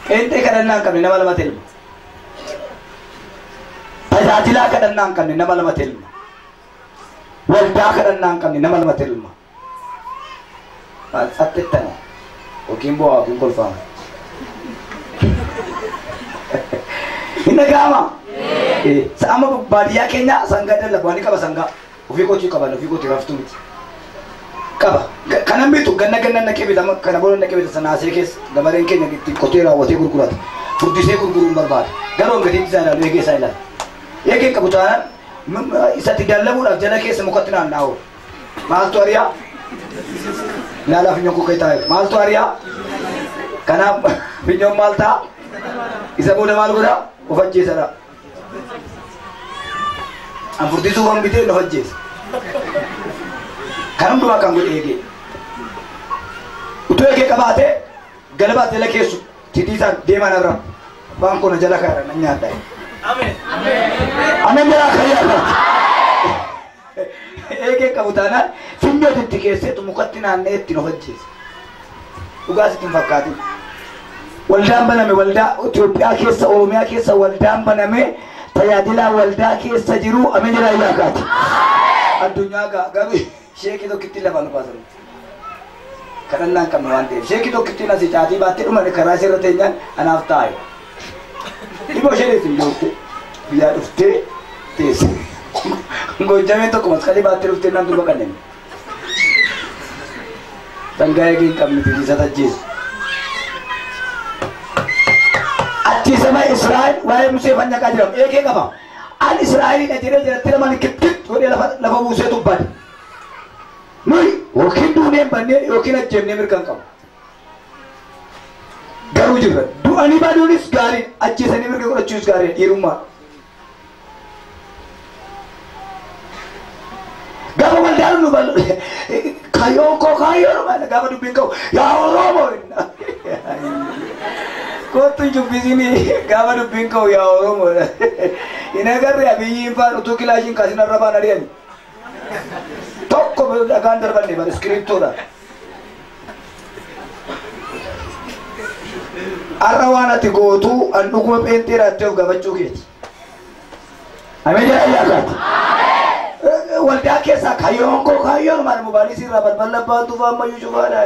Pheenxee kadhannaa hin qabne nama lamatti ilma. Tajaajilaa kadhannaa hin qabne nama lamatti ilma. Waldaa kadhannaa hin qabne nama lamatti ilma. Attettana yookiin bu'aa yookiin kolfaama. Hin dhaga'ama. Amma baadiyyaa keenya sangaa dallabu ani qaba sangaa. Ofii kootii qaban ofii kootii raftuu miti. Qaba. Kanan bitu ganna ganna naqee bita kana booda naqee bita sanaasee keessa gabareen keenya ittiin qotee raawwatee gurgurata. Furdisee gurguruun barbaada. Garuu gatiin isaa ilaalu eegee isaa ilaalu. Eegee qabu taanaan isatti dallabuudhaaf jala keessa mukatti naanna'u. Maaltu ariyaa? Ilaalaa finyoon kukkee taa'e. Maaltu ariyaa? Kanaaf finyoon maal ta'a? Isa booda maal godhaa? Of ajjeesadha. An furdisuu waan bitee of ajjeesa. Kan hundumaa kan godhe eegee. Utuu eegee qabaatee galabaa jala keessu titiisaan deeman irra abbaan koo na jala kaa'eera nan nyaadha. Ameen. Ameen jalaa kaayyaa. Eegee qabu taanaan finyooti itti keesseetu mukatti naanna'ee ittiin of ajjeesa. Dhugaas ittiin fakkaatin. Waldaan baname waldaa Itoophiyaa keessa Oromiyaa keessa waldaan baname tajaajilaa waldaa keessa jiru ameen jalaa yaakaati. Addunyaa garuu sheekii tokkitti lafa nu baasan. Kadhannaa hin qabne waan ta'eef sheekii tokkitti asii caatii baattee dhuma karaa ishee irra teenyaan anaaf taa'e. Dhiboo ishee deessi biyya biyyaa dhuftee teesse. Gojjameen tokko masqalii baattee dhuftee naan durba kanneen. Sangaa eegee hin qabne titiisa tajjeessu. Achi saba Israa'el waa'ee Musee fannaqaa jedhamu eegee qaba. An Israa'elidha jedhee jalatti lamaan kittit godhee lafa buusee tubbate. Nuyi yookiin duunee hin bannee yookiin ajjeefnee mirga hin qabu. Garuu jirra. Du'anii baduunis gaarii ajjeesanii mirga godhachuunis gaarii dhiirummaa. Gaafa waldaan nu bal'u kaayyoon koo kaayyoon maal gaafa dubbiin ka'u yaa Oromoo kootu hin jubbisini gaafa dubbiin ka'u yaa Oromoo hin agarre Abiyyiin faan utuu kilaashiin kaasin arrabaan ari'ani. Tokko dhagaan darbanne bara iskiriiptoodha. Har'a waan ati gootu an dhuguma pheenxeedha of gaafachuu keeti. Ameen jedha yaakaati. Waldaa keessaa kaayyoon koo kaayyoon maal mobaayilii sirraa balbala abbaa tufaa ammayyuu cufaadha.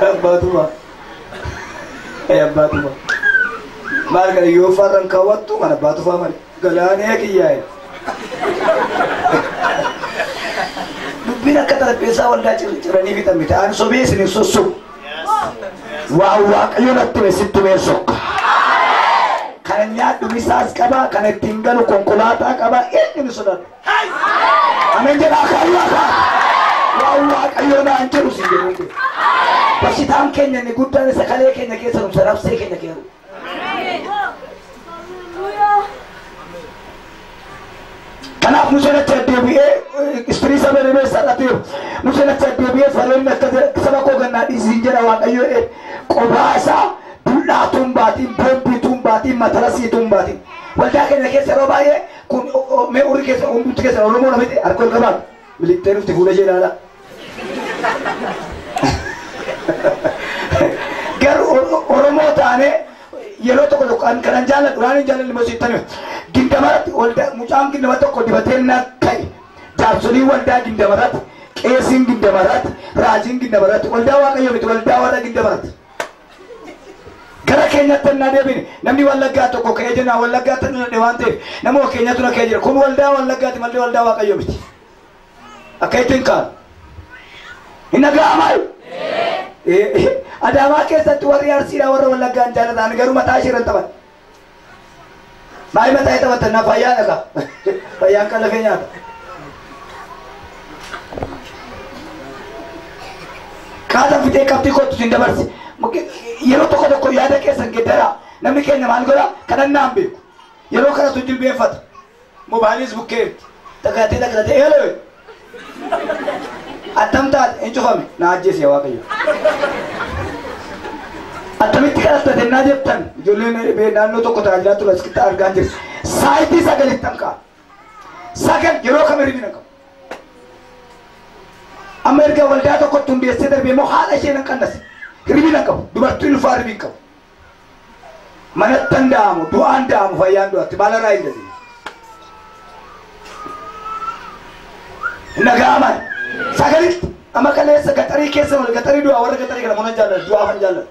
Abbaa tufaa. Abbaa tufaa. Maal kana yoo farran kaawwattu kan abbaa tufaa malee galaanee kiyyaa'e. Dubbiin akka xarapheessaa waldaa ciranii fixan miti. Ani sobee isin hin sossobu. Waa Waaqayyo natti hime sitti himee sokka. Kana nyaadhu misaas qaba, kana ittiin galu konkolaataa qaba, eenyu ni sodaadha. Ameen jedhaa kaayyoo kaa. Waa Waaqayyo naan jedhu siin jedhu. Bashitaan keenya inni guddaan isa kalee keenya keessa nu sarabsee keenya keessa. Kanaaf Museen achi deebi'ee istirii saba ribeessa dhateeru. Museen achi deebi'ee fareen akka saba koo gannaa dhiisiin jedha Waaqayyo qobaa isaa dullaa tumbaatiin boombii tumbaatiin matarasii tumbaatiin. Waldaa keenya keessa yeroo baay'ee kun mee urri keessa hundumti keessa Oromoo namatti harka ol qabaatu. Miliqxee dhufti fuula ishee ilaala. Garuu Oromoo taanee yeroo tokko tokko an kanan jaalladhu waan hin jaalladhu immoo sitti hima. Gindamaratti waldaa mucaan gindama tokko dibatee na ka'e. Jaarsoliin waldaa gindamaratti, qeesiin gindamaratti, raajiin gindamaratti, waldaa Waaqayyoo miti waldaa warra gindamaratti. Gara keenyatti na deebine namni Wallaggaa tokko ka'ee jennaan Wallaggaatti nu dhadhe waan ta'eef nama keenyatu na ka'ee jira. Kun waldaa Wallaggaati malee waldaa Waaqayyoo miti. Akka ittiin kaanu. Hin dhaga'amaa? Adaamaa keessatti warri Arsiidhaa warra Wallaggaa hin jaalatan garuu mataa ishee irra hin taphan. Maal mataa ishee taphatan na fayyaa dhaqa. Fayyaan kan lafee nyaata. Kaata fitee qabxii kottu siin dabarsi. Yeroo tokko tokko yaada keessan geeddaraa. Namni keenya maal godhaa? Kadhannaa hin beeku. Yeroo kadhatu jilbeenfata. Mobaayiliis bukkeetti. Dhagaatee dhagaatee eelee. Attam taate hin cufame na ajjeese Waaqayyo. Attamitti kadhatta jennaa jettan ijoolleen naannoo tokko tajaajilaa ture asitti argaa jirtu. Saayitii sagalittan ka'a. Sagal yeroo kam hirribni qabu. Amma erga waldaa tokkotti hundeessee darbee immoo haadha ishee nan qannase. Hirribni hin qabu. Dubartiin ulfaa hirriba hin qabu. Manatti hin da'amu, du'aan da'amu, fayyaan du'atti baala irraa hin gazi. Nagaaman sagalitti amma kaleessa gaxarii keessa oole gaxarii du'aa warra gaxarii kana mana jaalladha du'aa fan jaalladha.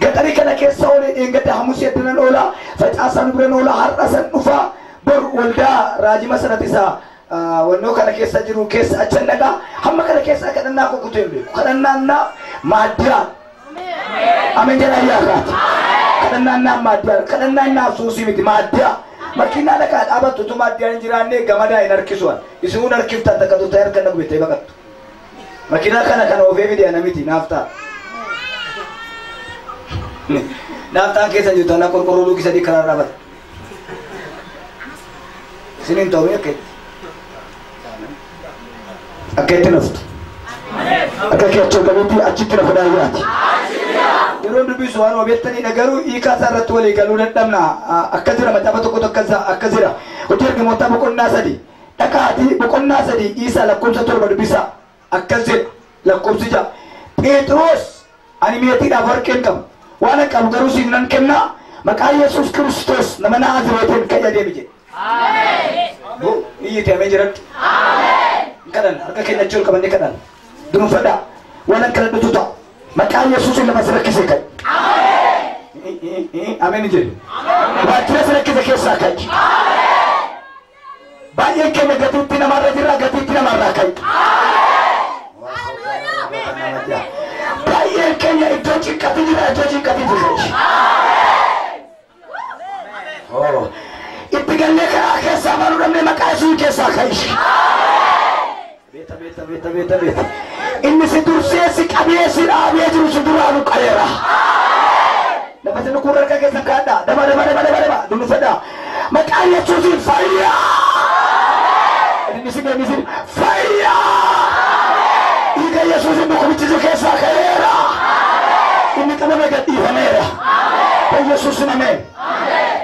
Gaxarii kana keessa oole dheengadda hamusii addanan oolaa facaasaan biran oolaa har'a san dhufaa bor waldaa raajima sanatti isaa wannoo kana keessa jiru keessa achan dhaqaa hamma kana keessa kadhannaa koo kutee hin beeku kadhannaan naaf maaddiyaa. Ameen jedha ayyaakaati. Kadhannaan naaf maaddiyaa kadhannaan naaf suusii miti maaddiyaa. Makiinaa dhaqaa dhaabattu utuu maaddiyaan hin jiraanne gamadaa hin harkisuwan. Isin harkiftan takka turtee harka na gubettee baqattu. Makiinaa kana kana oofee fide ana miti naaf ta'a. Naaf ta'an keessa jirtu ana qorqorroo luukii sadii karaa dhaabata. Isin hin ta'u akka itti. Akka itti naftu. Akka keechoo qabeetti achitti na fudhaa yaati. Yeroo dubbisu waan obeettanii garuu hiikaa isaa irratti walii galuu dadhabna. Akka jira macaafa tokko tokko akka jira. Hojii ergamootaa boqonnaa 3 dhaqaatii boqonnaa 3 Isaa lakkoofsa 7 dubbisa. Akkas jedha lakkoofsi 6. Phexros ani meetiidhaaf warqee hin qabu. Waan hin qabu garuu siif nan kenna. Maqaa Yesuus Kiristoos nama Naazreetiin ka'i adeemi jedhe. Ameen. Iyyitee ameen jedhadhu. Ameen. Kadhan harka keenya achi ol qabannee kadhan. Dunuunfadhaa. Waan hin kadhadhutu ta'a. Maqaa Yesuusin nama si rakkise ka'i. Ameen. Ameen jedhe. Waajjira si rakkise keessaa ka'i. Baay'een keenya gatiitti namarra jirra gatiitti namarraa ka'i. Baay'een keenya iddoo cinqatti jira iddoo cinqatti jira. Itti gallee karaa keessaa maaluu dhabnee maqaa Yesuus keessaa ka'i. Beeta beeta beeta beeta beeta. Inni si dursee si qabee si dhaabee jiru si duraa nu qabeera. Lafa isin kun harka keessan kaadhaa. Daba daba daba daba daba dunuufadhaa. Maqaa Yesuusiin fayyaa. Inni si inni si fayyaa. Dhiiga Yesuusiin dhukkubchi si keessaa ka'eera. Inni qabame gadhiifameera. Yesuusin ameen.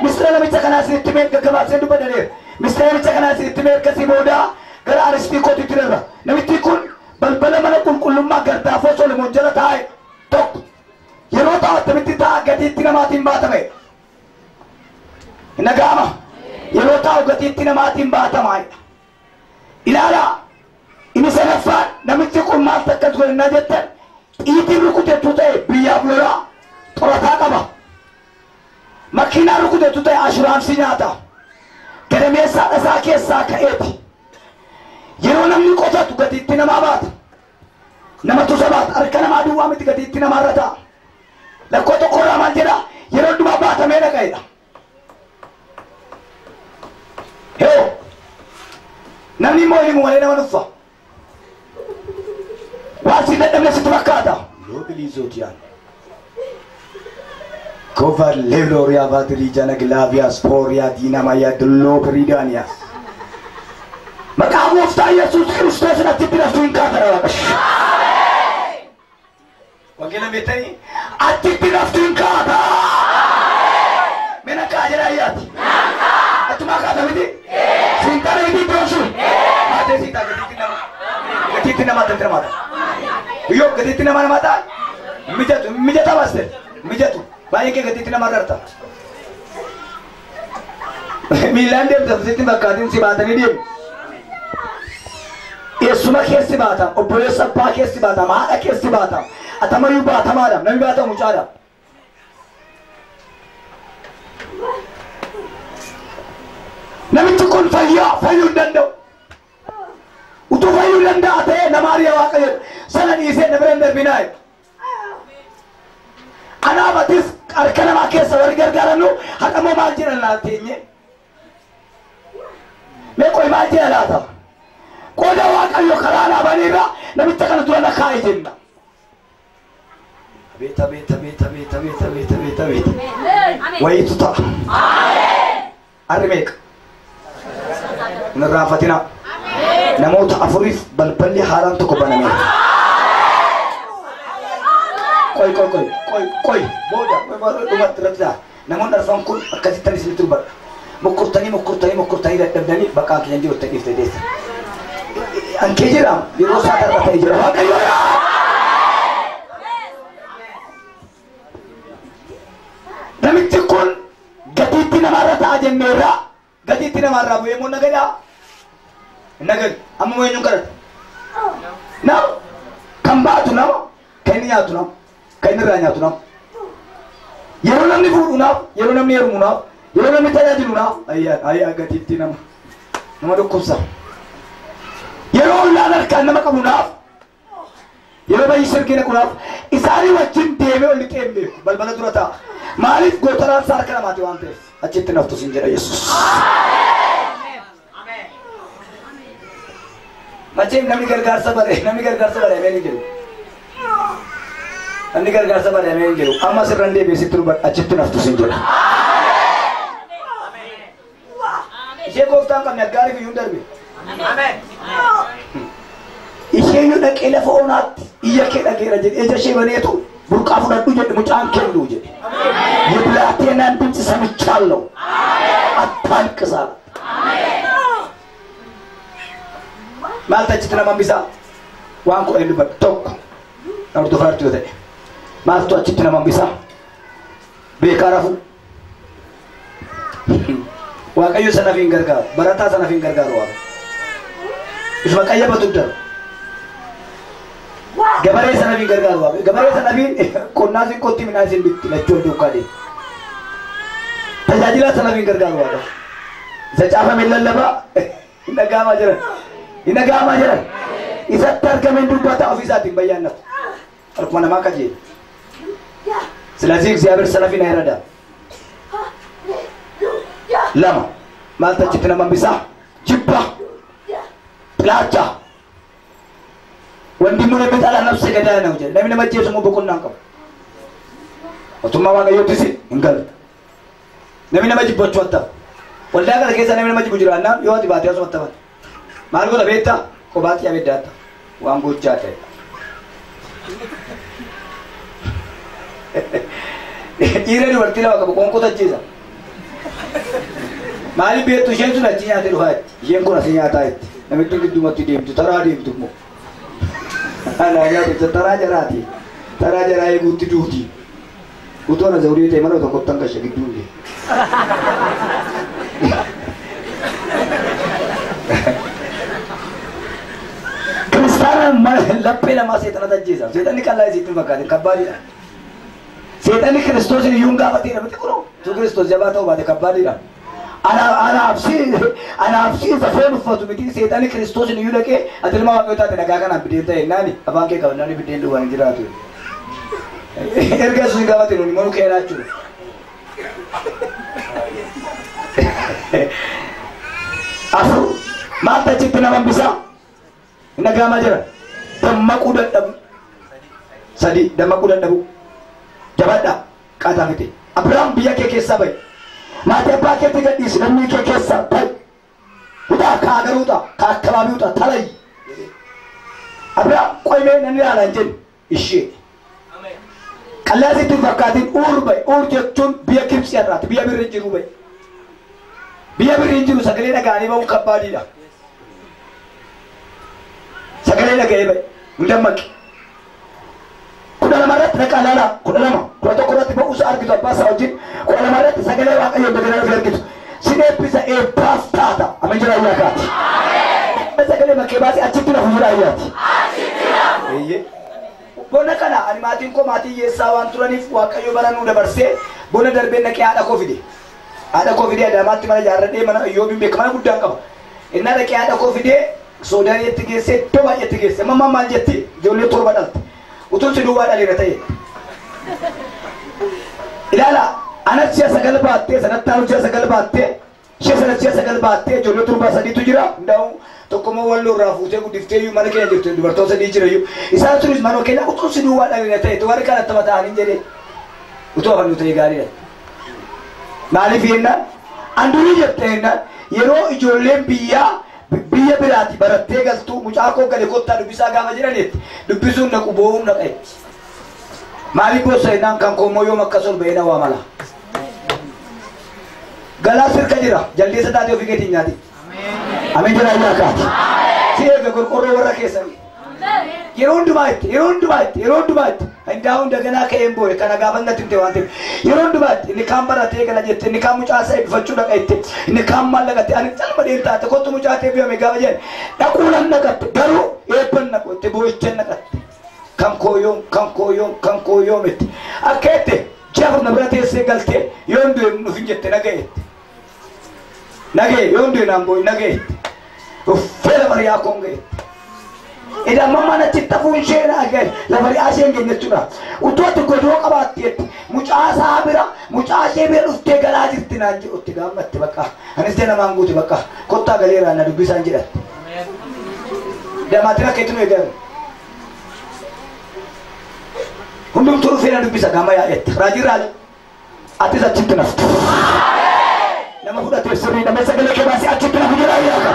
Mistira namicha kanaa isinitti mee gaggabaabsee dubbadaniira. Mistira namicha kanaa isinitti mee ergasii booda gara Aristiikootitti darba. Namichi kun balbala mana qulqullummaa gardaafoo Solomoon jala taa'e tokko yeroo ta'u attamitti taa'a gatiitti namaatiin baatame. Nagaama yeroo ta'u gatiitti namaatiin baatama. Ilaalaa inni sadaffaan namichi kun maal takkas godhannaa jettan xiitiin rukutettu ta'e biyyaaf lolaa xorataa qaba. Makiinaa rukutettu ta'e ashuraansii nyaata. Gadameessaa dhasaa keessaa ka'eeti. Yeroo namni qotatu gatiitti namaa baata. Namatu sabaata harka namaa duwwaa miti gatiitti namaarra ta'a. Lakkoo tokkorraa maal jedha yeroo hundumaa baatamee dhaqa'edha. Heo namni immoo himu malee nama dhuffa. Waan si dadhabne sitti fakkaata. Loobilizootiyaan. Kovar levloria vadrijana glavia sporia dinamaya dullo peridaaniyaas. Maqaa gooftaa Yesuus Kiristoos natti naftuu hin kaatara waaqash. Wangeela beektanii achitti naftuu hin kaata. Mina kaa jedha ayyaati. Achumaa kaata miti. Siin taana miti iddoon sun. Haatee siin taa gatiitti nama. Gatiitti namaa ta'e namaa ta'a. Yoo gatiitti namaa namaa ta'a mijatu mijataa baaste mijatu baay'ee kee gatiitti namaa darta. Miilaan deemta sitti fakkaatiin si baatanii deemu. Eessuma keessi baatama, obboleessa abbaa keessi baatama, haadha keessi baatama, atamayyuu baatamaadha, namni baatamu mucaadha. Namichi kun fayyaa fayyuu hin danda'u. Utuu fayyuu danda'a ta'e nama ari'a Waaqayyo sana dhiisee na bira hin darbinaa. Anaaf atis harka namaa keessa warri gargaarannu haqamoo maal jedhan laata teenye? Mee qoy maal jedha laata? Qooda Waaqayyo karaa dhaabaniirra namicha kana dura na kaa'e jenna. Abeet abeet abeet abeet abeet abeet abeet abeet. Wayiitu ta'a. Harri meeqa? Hin irraanfatinaa. Namoota afuriif balballi haaraan tokko banameera. Qoy qoy qoy qoy qoy booda dhumatti irratti ta'a. Namoonni arfan kun akkasittan isinitti dubbadha. Mokkortanii mokkortanii mokkortanii dadhabdanii bakka kiyyan jiru ta'e dhiiftee deessa. Ankee jira yeroo isaa darba ta'e jira Waaqayyo. jenneerraa gatiitti namaarraa bu'ee immoo nagadaa nagadu amma moo eenyuun kadhata nama kan baatu nama kan inni nyaatu nama kan inni irraa nyaatu nama yeroo namni fuudhu naaf yeroo namni heerumu naaf yeroo namni tajaajilu naaf ayyaa gatiitti nama nama dhukkubsa yeroo ollaan harkaan nama qabu naaf yeroo baay'ee sirgee naqu naaf isaanii wajjin deemee ol lixee hin beeku balbala dura taa'a maaliif gootaraan isaa harka namaati waan ta'eef achitti naftu sin jedha Yesuus. Macheem namni gargaarsa bare namni gargaarsa bare ameen hin jedhu. Namni gargaarsa bare ameen hin jedhu. Amma sirran deebi'ee sitti dubbadha achitti naftu sin jedha. Ishee gooftaan qabne aggaariif iyyuu hin darbe. Ishee iyyuu dhaqee lafa onaatti iyya kee dhageera jedhe ija ishee baneetu burqaa fudhadhu jedhe mucaan kennu jedhe. የብላቴናን ድምፅ ሰምቻለሁ፣ አታልቅስ አለ። Maaltu achitti nama hambisaa? Waan kudha hin dubbadhu tokko nama dofaartu yoo ta'e maaltu achitti nama hambisaa? Beekaa rafuu. Waaqayyo sanaaf hin gargaaru, barataa sanaaf hin gargaaru Waaqa. Isuma qayyabatu darba. Gabaree sanaaf hin gargaaru Waaqa. Gabaree sanaaf qonnaa sin qotti midhaan sin bitti lachuu ol duukaa deema. Tajaajilaa sanaaf hin gargaaru Waaqa. Isa caafame lallabaa hin dhaga'amaa jiran. Hin dhaga'amaa jiran. Isatti argameen dubbata ofii isaatiin bayyaannatu. Harkuma namaa qajeela. ስለዚህ እግዚአብሔር ሰነፊን አይረዳም። lama maaltu achitti nama hambisaa? Jibba, ጥላቻ ወንድሙን የሚጠላ ነፍሰ ገዳይ ነው jedhe. Namni nama ajjeesu immoo boqonnaa hin qabu. Mootummaa Waaqayyoottis hin galu. Namni nama jibbu achumatti hafa. Waldaa kana keessa namni nama jibbu jiraannaan yoo ati baatee asumatti hafan. Maal godha beektaa? Kophaatti abidda hatta. Waan gochaa ta'e. Dhiira dubartii lama qabu qoonqoo ajjeesa. Maaliif beektu isheen sun achi nyaatee dhufaa jetti. Isheen kun asii nyaataa jetti. Namitti gidduumatti deemtu taraa deemtu immoo. Anaa nyaatu taraa jaraati. Taraa jaraa eeguutti duuti. Utuu ana zawudii ta'e mana tokkotti hanqashe gidduu illee. Kiristaana laphee lamaa seexanatu ajjeesa. Seexanni qallaa isiitti hin fakkaatin kabbaadidha. Seexanni Kiristoosin iyyuu hin gaafateera miti kunoo. Utuu Kiristoos jabaa ta'uu baate kabbaadidha. Anaaf si isa foon uffatu miti seexanni Kiristoosin iyyuu dhaqee ati ilma Waaqayyoo taate dhagaa kanaan biddeen ta'e naani afaan kee qabannaan biddeen duwwaan hin jiraatu. Erga Yesuus hin gaafatin nuuni immoo nu keenaa jechuudha. Afur maaltu achitti nama hambisaa? Hin dhaga'amaa jira. Dammaquu dadhabu. Sadi dammaquu dadhabu. Jabaadhaa qaataa fite. Abiraam biyya kee keessaa bahi. Maatii abbaa keetti gadhiisi lammii kee keessaa bahi. Utaa kaa garuu utaa kaa akkababii utaa talayi. Abiraam qoymee namni ilaala hin jenne ishee. Qallaa sitti hin fakkaatin Uur bahi. Uur jechuun biyya Gibxi irraati biyya birri hin jiru bahi. Biyya birri hin jiru sagalee dhaga'anii bahuun kabbaadiidha. Sagalee dhaga'ee bahi. Hin dammaqi. 12 irratti dhaqaa ilaalaa 12 11 irratti ba'uusa argitu abbaa isaa wajjin 12 irratti sagalee Waaqayyoo daganaa dhufe argitu. Sin eebbisa eebbaaf taata. Ameen jira ayyaa kaati. Sagalee bakkee baasee achitti nafu jira ayyaati. Eeyyee. Bona kana ani maatiin koo maatii hiyyeessaa waan turaniif Waaqayyo bara nuu dabarsee bona darbee naqee haadha koo fide. Haadha koo fidee Adaamaatti mana ijaarradhee mana Iyyoobiin beeka mana guddaan qaba. Innaa dhaqee haadha koo fidee Soodaniitti geessee iddoo baay'eetti geesse. Mamma maal jetti ijoollee 7 dhalte. Utuun si duwwaa dhaleera ta'e. Ilaala anas ji'a 9 baattee sanatti aanu ji'a 9 baattee ishee sana ji'a 9 baattee ijoollee 7 sadiitu jira. Hundaa'u tokkommoo walloo irraa fuutee guddiftee iyyuu mana keenya jirtu dubartoota 3 jira iyyuu. Isaan sunis mana keenya utuun si duwwaa dhaleera ta'e warri kaan attama ta'anii jedhee utuu afaan ta'e gaariidha. Maaliif jennaan andurii jette jennaan yeroo ijoolleen biyyaa biyya biraati barattee galtuu mucaa koo gale kottaa dubbisaa gaafa jedhanitti dubbisuun naqu boo'uun naqa jetti. Maaliif boossa jennaan kan koo immoo yoom akkas ol ba'ee na waamala. Galaa sirka jira jaldeessa taatee ofii keetiin nyaati. Ameen jira ayyaa kaati. Si eega qorqorroo warra keessanii. Yeroo hundumaatti yeroo hundumaatti yeroo hundumaatti hindaa'u daganaa ka'een boo'e kana gaafa natti himte waan ta'eef yeroo hundumaatti inni kaan baratee gala jette inni kaan mucaa isaa eebbifachuu dhaqa jette inni kaan maal dhaqatte ani calma deemtaate kottu mucaa ta'e eebbifame gaafa jedhan dhaquu nan dhaqatte garuu eebban naqu itti boo'ichan naqatte kan koo yoom kan koo yoom kan koo yoom itti akka jette ji'a afur na bira teessee galtee yoon du'e dhufin jette naga'e naga'e yoon du'e naan boo'i naga'e uffee lafa riyaa koon ga'e. Ida mamma natti tafuun ishee lafa riyaa ishee hin geenye jechuudha. Utuu ati godoo qabaatteetti mucaa isaa bira mucaa ishee bira dhuftee galaa jirti naan jedhutti gaammatte bakka anis dee namaan guute bakka kottaa galeeraa na dubbisaan jedhatte. Damaatiin akka itti nu eegalu. Hundumtuu dhufee na dubbisa gaama yaa'etti. Raajii raajii atis achitti naftu. Nama fudhatee sirrii namni sagalee kee baasee achitti nafu jira yaaka.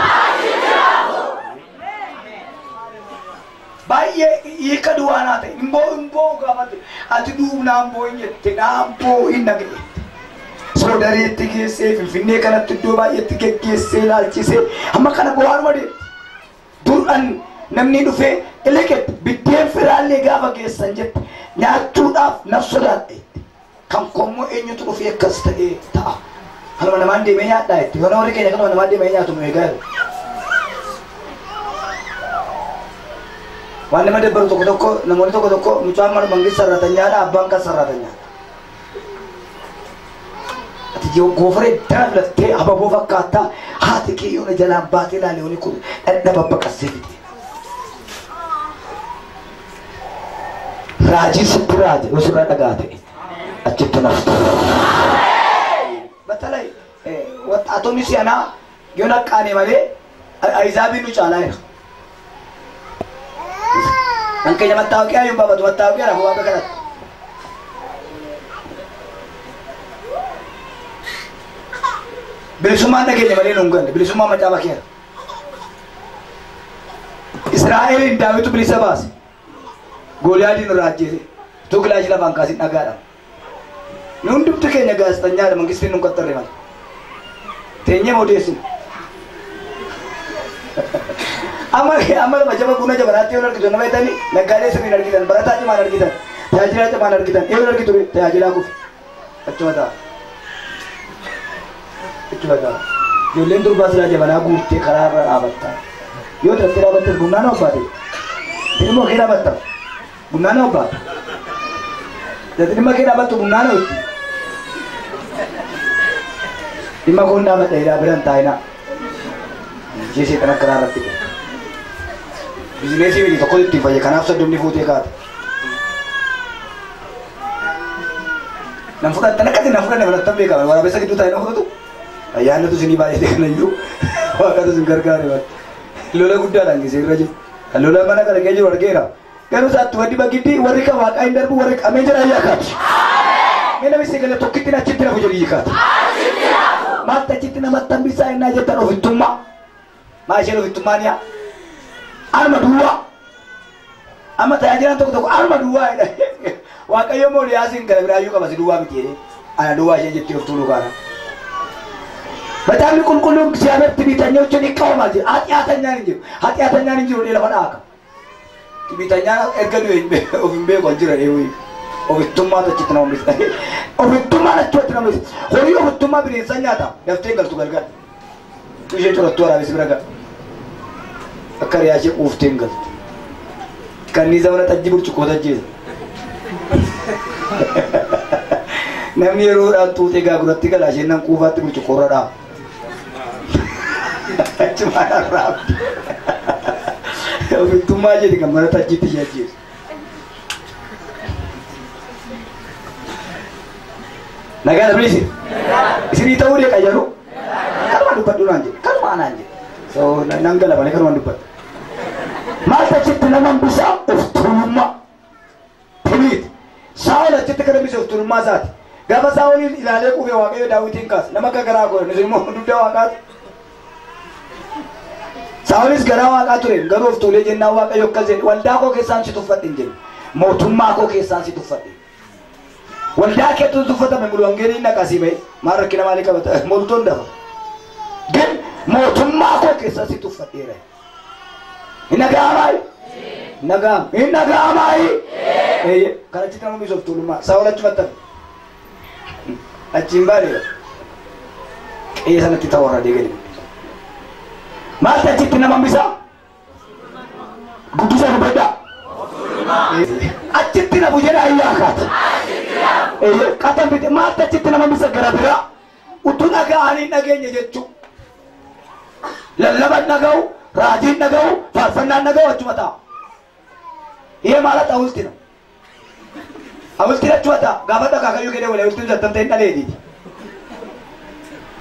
Baay'ee hiika duwwaa naa ta'e hin boo gaafate ati duub naan boo'in jette naan boo'in na ga'e. Soodareetti geessee Finfinnee kanatti iddoo baay'eetti geggeessee ilaalchisee amma kana bu'aanuma deemti. Dur'an namni dhufee ilaqetti biddeen firaallee gaafa geessan jette nyaachuudhaaf naf sodaadhe. Kan kommoo eenyutu dhufee akkas ta'ee ta'a. Kanuma namaan deemee nyaadhaa jette. Yoo warri keenya kanuma namaan deemee nyaatu nu eegaa jiru. Waan nama dabbaru tokko tokko namoonni tokko tokko mucaan mana mangis sarratanyaadha abbaan kan sarratanyaadha. Ati goofaree dara filattee hababoo fakkaattaa haati kee yoona jalaan baatee ilaale yooni kun dhadhaba baqassee fide. Raajii sitti raaje yoo sirraa dhagaa ta'e achitti naftu. Batalay ወጣቶኒ ሲያና yoona qaane malee ayizaabiin nu caalaa jira. Kan keenya mattaawoqiyaa yoon baafatu mattaawoqiyaa rafu waaqa kadhatu. Bilisummaan dhageenya malee nu hin galle bilisummaan macaafa keera. Israa'eliin Daawitu bilisa baase. Gooliyaadiin irraa ajjeese. Utuu gilaashii lafaan kaasin dhagaadhaan. Nu hundumti keenya gaazexanyaadha mangistiin nu hin qaxxarre malee. Teenyee odeessina. Amma amma lafa jaba buna jabanaatti yoo argitu nama jetanii naggaadee sirriin argitan barataa cimaan argitan tajaajilaa cimaan argitan yoo argitu tajaajilaa kufe achuma ta'a. Achuma ta'a. Ijoolleen durbaa silaa jabanaa guurtee karaa irra dhaabatta. Yoo tattee dhaabattes humnaan obbaate. Ilmoo kee dhaabatta. Humnaan obbaate. Dhimma kee dhaabattu humnaan hojii. Dhimma koon dhaabadha jedhaa biraan taa'inaa. Ishee seexan karaa irratti dhufe. Bizineesii miti tokko ittiin fayya kanaaf soddomni fuutee kaate. Nan fudhattan akkasi nan fudhanne fudhattan beekama waraabessa gidduu taa'ee nan fudhatu. Ayyaanatu isinii baay'ate kanayyuu waaqatu isin gargaare bakka. Lola guddaadhaan gisee irra jiru. Kan lola mana kana keessa jiru argeera. Garuu isaatti warri bagiddii warri kan waaqaa hin darbu warri qamee jira ayyaa kaati. Mee namni sagalee tokkitti achitti nafu jedhu hiikaati. Maaltu achitti namatti hambisaa innaa jettan ofittummaa. Maa isheen ofittummaan yaa? Arma duwwaa. Amma tajaajilaan tokko tokko arma duwwaa jedha. Waaqayyo immoo Liyaasiin gara biraayyuu qaba si duwwaa miti jedhee. Ana duwwaa ishee jettee of tuuluu kaana. Macaafni qulqulluun እግዚአብሔር ትዕቢተኞችን ይቃወማል jedha. ኃጢአተኛን hin jiru. ኃጢአተኛን hin jiru lafa dhaaka. ትዕቢተኛን erga du'e of hin beeku hin jira deemuun. Ofittummaatu achitti nama hambisa. Ofittummaan achitti nama hambisa. Horii ofittummaa bineensa nyaata. Daftee hin galtu galgal. Isheen corattuu waraabessi bira ga'a. Akka riyaa ishee quuftee hin galtu. Kanniisa mana xajji burcuqqoo tajjeesa. Namni yeroodhaan tuutee gaaguratti gala isheen nan quufaatti burcuqqoo irra dhaabu. Achumaan arraabdi. Ofittummaa jedhi kan mana xajjiitti ishee ajjeesu. Nagaa bilisi. Isinii ta'uu deeqa jedhu. Kanuma dubbadhu naan jedhe. Kanuma anaan jedhe. So nan gala malee kanuma dubbadhu. Maaltu achitti nama hambisaa of tuulummaa. Timiit. Saa'ol achitti kan hambise of tuulummaa isaati. Gaafa Saa'oliin ilaalee quufee Waaqayyo Daawitiin kaase. Nama akka garaa godhe. Nus immoo dugda Waaqaati. Saa'olis garaa Waaqaa ture. Garuu of tuulee jennaan Waaqayyo akkas jedhe. Waldaa koo keessaan si tuffadhe hin jenne. Mootummaa koo keessaan si tuffadhe. Waldaa keetu tuffatame mulu wangeeliin dhaqasii ba'e. Maal rakkina maalii qabata? Moltoon dafa. ግን mootummaa koo keessaan si tuffadheera. Hin dhaga'amaa? Nagaam. Hin nagaamaayi. Eeyyee. Kan achitti nama biisuuf tuulummaa. Saawol achumatti hafe. Achiin baane qe'ee sanatti ta'u warra deegani. Maaltu achitti nama hambisa? Guddisa dubbadhaa. Achitti nafu jedha ayyaa kaata. Eeyyee. Qatan bite maaltu achitti nama hambisa gara biraa? Utuu dhaga'anii hin dhageenye jechuu. Lallaban dhaga'u, raajiin dhaga'u, faarfannaan dhaga'u achuma ta'a. ይሄ ማለት ሐውልት ነው። ሐውልት ነች ወጣ ጋፈ ካከዩ ገደ ወለ ሐውልት ዘተምተ እንደ ለዲ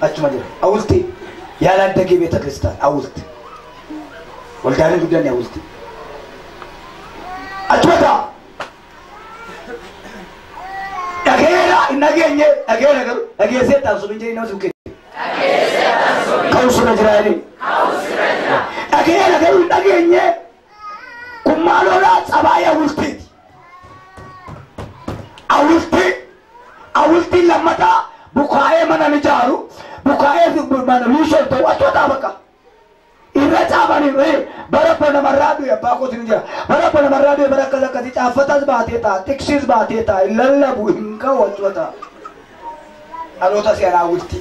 አቹማ ጀራ ሐውልት ያላደገ ቤተ ክርስቲያን ሐውልት ወልዳን ጉዳን ሐውልት አቹማ ታገራ እናገኘ አገራ ገሩ አገሴ ታንሱ እንጂ ነው ሱከ አገሴ ታንሱ ከውሱ ነጅራኒ አገራ ገሩ እናገኘ ኩማሎላ ጸባያ ውልቲ አውልቲ አውልቲ ለመታ ቡካኤ መና ንጃሩ ቡካኤ መና ሊሸልቶ አቶታ በቃ ኢረጫባኒ ወይ በረበነ መራዱ የባቆት እንጃ በረበነ መራዱ የበረከዘከዚ ጫፈታዝ ባቴታ ጥቅሲዝ ባቴታ ለለቡ እንከው አቶታ አሎታ ሲያና አውልቲ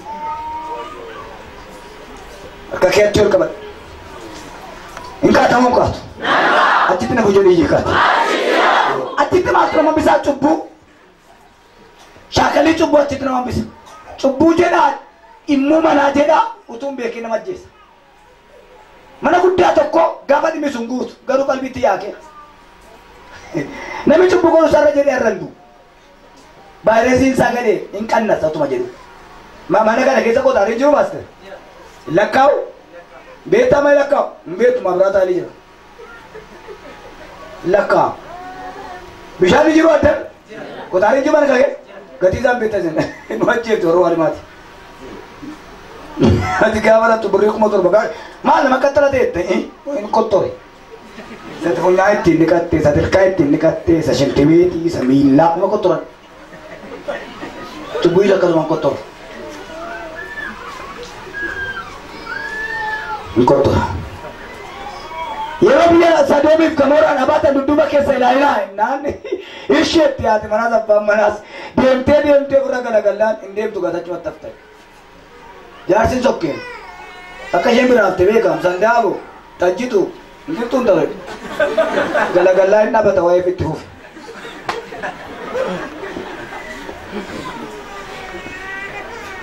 ከከያቸው ከበ እንካ ተሞንካቱ achitti na fujjee hiikaati. Achitti maaltu nama hambisaa cubbuu. Shaakalii cubbuu achitti nama hambisa. Cubbuu jedhaa immoo manaa jedhaa utuu hin beekin nama ajjeesa. Mana guddaa tokko gaafa dhimmi sun guutu garuu qalbiitti yaakee. Namni cubbuu godhu sarara jedhee irra hin du'u. Vaayirasiin isaa galee hin qannasa utuma jedhu. Mana kana keessa qotaarri jiru maaster. Lakkaa'u beektaa malee lakkaa'u hin beektu maabiraataa jira. Lakka bishaan jiru adda qotaarri jiru mana kee gatii isaan beektaa jira nu ajjeeftu yeroo walumaati. Ati gaafa laattu birrii 7,000 gaafa maal nama qaxxala ta'e hin qottore. Isa funyaan ittiin dhiqatte isa tilkaa ittiin dhiqatte isa shintimeetii isa miillaa nama qottoran. Cubbuu isa akkasumaan qottora. Hin qottora. Yeroo biyya Sodoomiif Gamooraan abaatan dudduuba keessa ilaalaa naan isheetti haati manaas abbaan manaas deemtee deemtee ofirra galagallaan hin deemtu gatachumatti hafte. Jaarsin sokkeen akka isheen biraa hafte beekaam sandaabo xajjitu hin jirtu hin ta'u galagallaa hin dhaabata waa'eef itti fufe.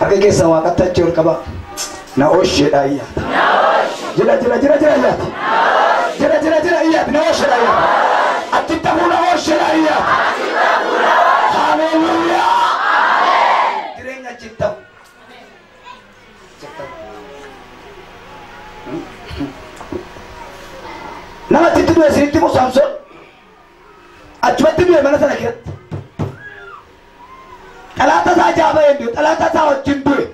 Harka keessa waaqatti achi ol qaba na oosheedha ayyaata. Jira jira jira jira ayyaata. Jira jira jira ayyaata na oosheedha ayyaata. Achitti hafuu na oosheedha ayyaata. Haleluuyaa. Jireenya achitti hafu. Nama achitti du'e isinitti himu Saamsoon achumatti du'e mana sana keessatti. Xalaata isaa jaaba hin du'e xalaata isaa wajjin du'e.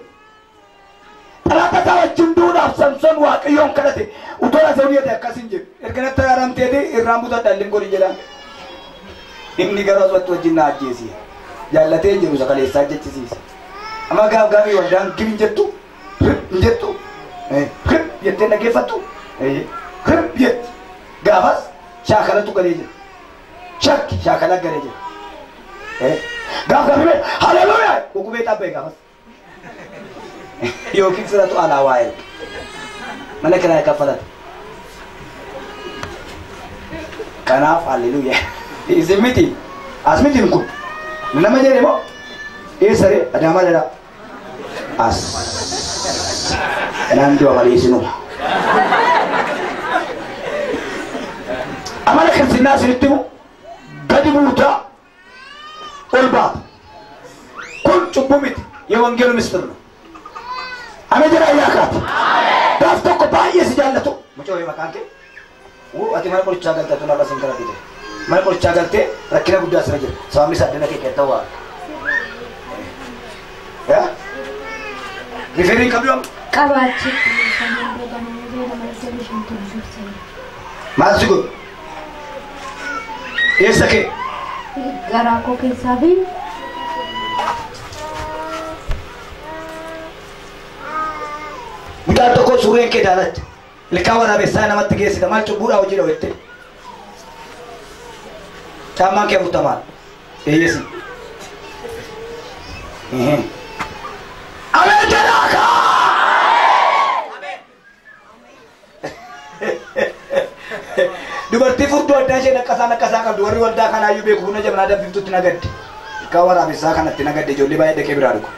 Xalaata isaa wajjin du'uudhaaf Saamsoon Waaqayyoon kadhate utoo asii dhiyeete akkas hin jedhu. Erga natti araaramteeti irraan butadha illee godhi jedhaan. Inni garuu asumatti wajjin na ajjeesi. Jaallatee hin jiru sakaleessaa jechisiise. Amma gaaf gaafii waldaan gib hin jettu rib hin jettu rib jettee dhaggeeffattu rib jetti. Gaafas shaakalatu galee jira. Shakki shaakala galee jira. Gaaf gaafii haleluuyaa dhukubee xabbee gaafas. Yookiin firatu alaa waa erge. Mana kiraa kaffalate. Kanaaf haleluuyaa. Isin miti as miti kun nama jedhe moo eessaree adaamaa jedha. As naan du'a malee isinuma. Amala kirisinnaa isinitti himu gadi buutaa ol baata. Kun cubbuu miti የወንጌሉ ምስጢር ነው። አሜን jedha ayyaa kaati. Gaaf tokko baay'ee si jaallatu. Mucaa wayii maqaan kee ati mana qorichaa galtee tun har'a sin kadhate jira. Mana qorichaa galtee rakkina guddaa sirra jira. Sababni isaa addana kee keessa waa. Yaa? Rifeerii qabdu amma? Qabaachi. Maal si godhu? Eessa kee? Garaa koo keessaa fi Mucaan tokko suureen kee daalacha. Ilkaan waraabessaa namatti geessita maal cubbuudhaa hojii dhawwette. Caammaan kee 40. Eeyyesi. Ameen jedhaa kaa! Dubartii furdoo addaa isheen akkasaa qabdu warri waldaa kanaayyuu beeku buna jabanaa danfiftutti nagadde. Ilkaan waraabessaa kanatti nagadde ijoollee baay'ee dhaqee biraa dhugu.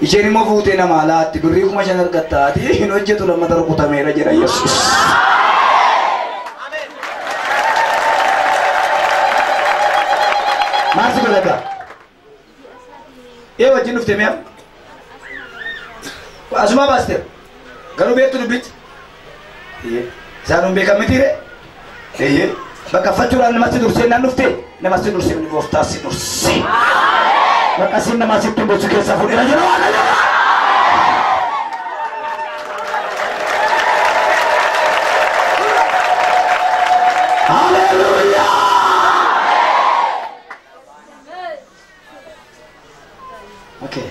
Isheen immoo fuutee namaa laatti birrii 5,000 argattaati hin hojjetu lammata rukutameera jedha Yesuus. Maal si godhata? Ee wajjin dhufte mi'a? Asumaa baasteera. Garuu beektu dubbichi? Isaan hin beekan mitiire? Eeyyee. Bakka uffachuudhaan namatti dursee naan dhufte namatti dursee inni gooftaa si dursee. Bakka sin namaa sitti hin gochuu keessaa fuudheera jira Waaqayyo. Haleluuyaa! Okay.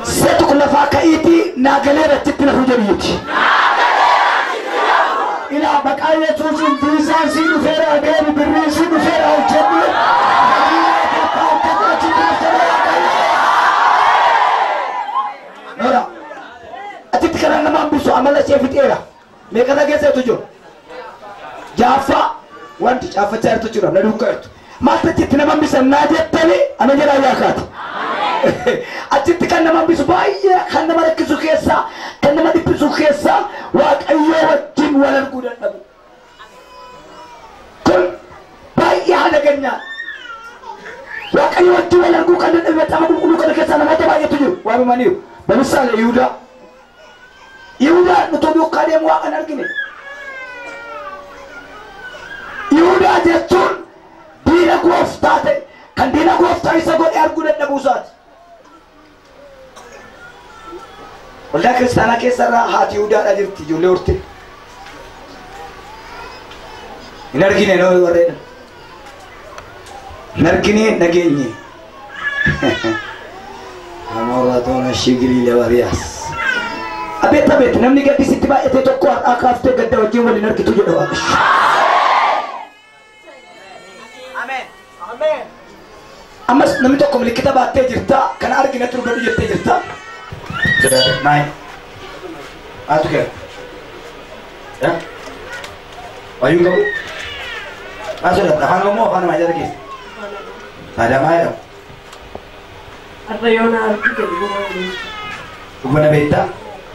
Seetu kun lafaa ka'iitii naagalee achitti lafuu jedhuuti. Ilaa maqaa Yesuusiin viisaan sii dhufeera deemi birriin sii dhufeera hojjedhu. Nora achitti karaa nama hambisu amala ishee fixeera. Meeqata keessa jirtu jiru? Jaaffaa wanti caaffachaa jirtu jira na duukaa jirtu. Maaltu achitti nama hambisan naa jettanii ana jedhaa yaakaati. Achitti kan nama hambisu baay'ee kan nama rakkisu keessaa kan nama dhiphisu keessaa Waaqayyoo wajjin wal arguu dadhabu. Kun baay'ee hadaganyaa. Waaqayyoo wajjin wal arguu kan dadhabe macaafa qulqulluu kana keessaa namoota baay'eetu jiru. Waamamaniiru. Bamisaale Yihudaa. Yihudaan utuu duukaa deemu Waaqa hin argine. Yihudaa jechuun diina gooftaa ta'e kan diina gooftaa isa godhe arguu dadhabuu isaati. Waldaa kiristaanaa keessarraa haati Yihudaadha jirti ijoollee horte. Hin argine noo warreedha. Hin argine nageenye. Amoratoona shigilii labariyaas. Abeet abeet namni gaddi sitti baay'ate tokko har'aa kaaftee gadda wajjin waliin argitu jedha Waaqayyo. Ameen. Ammas namni tokko milikkita baattee jirta kana argina turu godhu jettee jirta. Nine. Maaltu kee? Wayyuun qabu? Maal sodaata? Afaan Oromoo afaan Amaaraa jala keessa? Adamaa jedhamu. Har'a yoo na argite dhuguma Dhuguma na beektaa?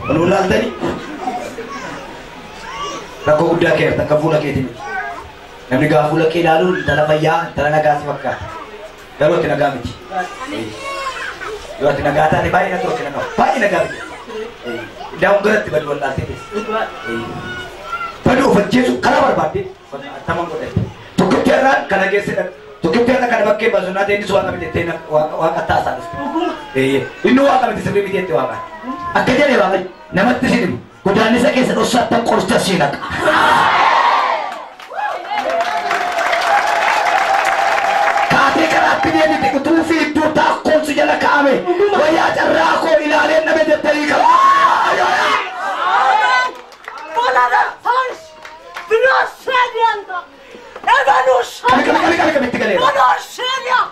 Ol ulaaltanii? Rakkoo guddaa kee jirta akka fuula keetii miti. Namni gaafa fuula kee ilaalu intala fayyaa intala nagaa si fakkaata. Garuu ati nagaa miti. Yoo ati nagaa taate baay'ee na turte nagaa baay'ee nagaa miti. Daawun garatti badu wallaaltee teesse. Badu of ajjeesu karaa barbaadde taman godhatte. Tokkitti irraan kana geesse dhaqa. Tokkitti irra kana bakkee baasu naa ta'e innis waaqa miti jettee waaqa taasaa dhufte. Inni waaqa miti sirrii miti jettee waaqa. Akka jedhee waaqa namatti si dhibu godaannisa keessa dhoksaattan qoricha si naqa. Kaatee karaatti deebite utuu fiigduu taakkoon si jala kaa'ame wayyaa carraa koo ilaaleen dhabe jettanii qabu. Qabi qabi qabi qabi qabi itti galeera.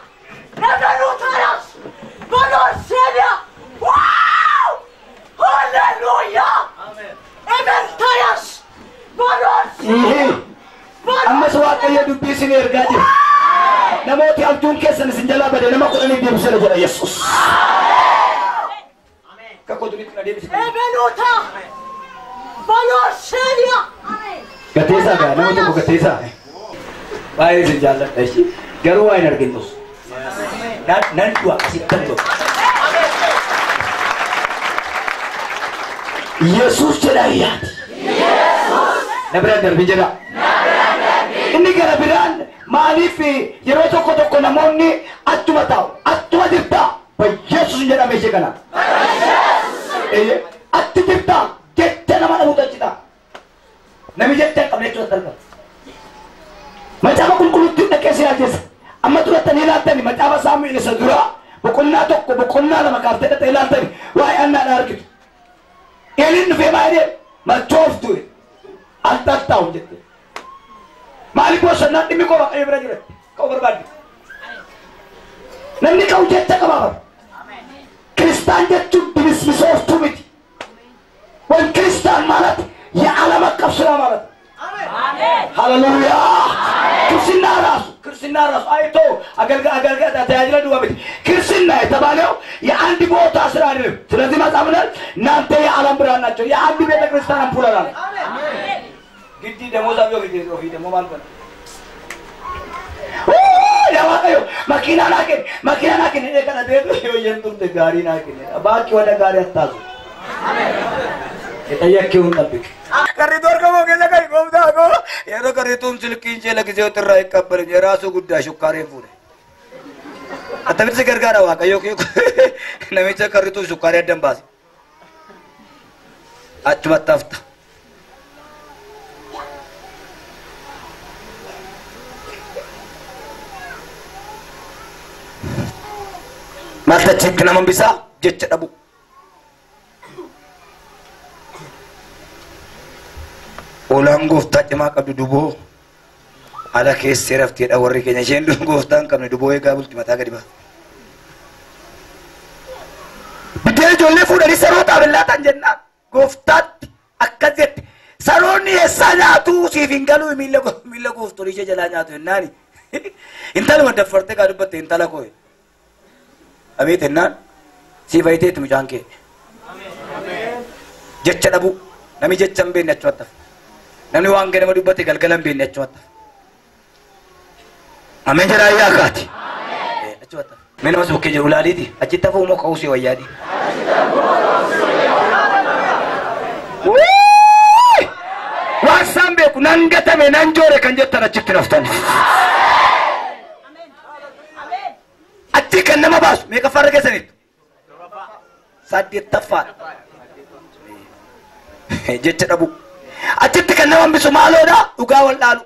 Ammas Waaqayyo dubbii isin ergaa jira. Namooti abjuun keessan isin jalaa bade nama 10 deebiseera jedha Yesuus. Akka koo duriitti na deebise. Gateessaa gaa nama tokko gateessaa. Baay'ee isin jaalladha ishee garuu waa hin arginus. Nan du'a asittan du'a. Yesuus jedha iyyaati. Na biraan darbi jedha. Inni gara biraan maaliif yeroo tokko tokko namoonni achuma taa'u achuma jirta Yesuus hin jedhame ishee kana. Achi jirta jecha nama dhabuutu achi ta'a. Namni jecha hin qabne jechuudha argama. Macaafa qulqulluutti dhaqee si ajjeesa. Amma turatanii ilaaltani macaafa Saamu'eel isa duraa boqonnaa 1 boqonnaa 2 kaaftee dhaqee ilaaltani waa'ee Annaadhaa argitu. Eeliin dhufee maal jedhee machooftu altattaa'u jette. Maaliif boosannaan dhimmi koo Waaqayyo bira jira. Ka'uu barbaadde. Namni ka'u jecha qaba bara. Kiristaan jechuun dimismisooftuu miti. ወይም ክርስቲያን ማለት የዓለም አቀፍ ስራ ማለት ነው። ሃሌሉያ። ክርስትና ራሱ አይቶ አገልጋይ ተያጅለ ዱባ ቤት ክርስትና የተባለው የአንድ ቦታ ስራ አይደለም። ስለዚህ መጽሐፍ ላይ እናንተ የዓለም ብርሃን ናቸው። የአንድ ቤተ ክርስቲያን አምፖል አለ። ግዲ ደሞ ዛቢዮ ግዲ ኦፊ ደሞ ማለት ነው። ኦ ያዋቀዮ መኪና ናኪን እኔ ከነ ደዱ የየንቱም ጋሪ ናኪን ባቂ ወደ ጋሪ አታዙ የጠየቅከውን ጠብቅ። ቀሪቱ አርገሞ ከዘጋይ ጎብታ ጎ የሮ ቀሪቱም ስልኪን ቼ ለጊዜው ጥራ አይቀበልም። የራሱ ጉዳይ ሹካሬን ፉደ አተብት ገርጋራ ዋቀዮ ነሚቸ ቀሪቱ ሹካሬ አደንባሲ አቹመታፍታ ማልተችክ ነመንቢሳ ጀቸ ደቡ Olaan gooftaa cimaa qabdu duboo ala keessee rafteedha warri keenya. Isheen gooftaa hin qabne duboo eegaa bulti mataa gadi baata. Biddeen ijoollee fuudhanii sarootaaf hin laatan jennaan gooftaatti akkas jette. Saroonni eessaa nyaatu siif hin galu miilla gooftolii ishee jalaa nyaatu jennaani. Intaluma daffartee kaa dubbatte intala koo. Abeet jennaan siif ayiteetti mucaan kee. Jecha dhabuu namni jecha hin beekne achumatti hafa. Namni waan ganama dubbate galgala hin beekne achumatti hafa. Ameen jedhaa ayyaa kaati. Achumatti hafa. Mee nama si bukkee jiru ilaaliiti. Achitti hafuu moo ka'uu si wayyaadhi. Waan isaan beeku nan gatame nan joore kan jettan achitti naftan. Achi kan nama baasu meeqaffaarra keessaniitu? 8ffaadha. Jecha dhabu. Achitti kan nama hambisu maaloodha? Dhugaa wal dhaalu.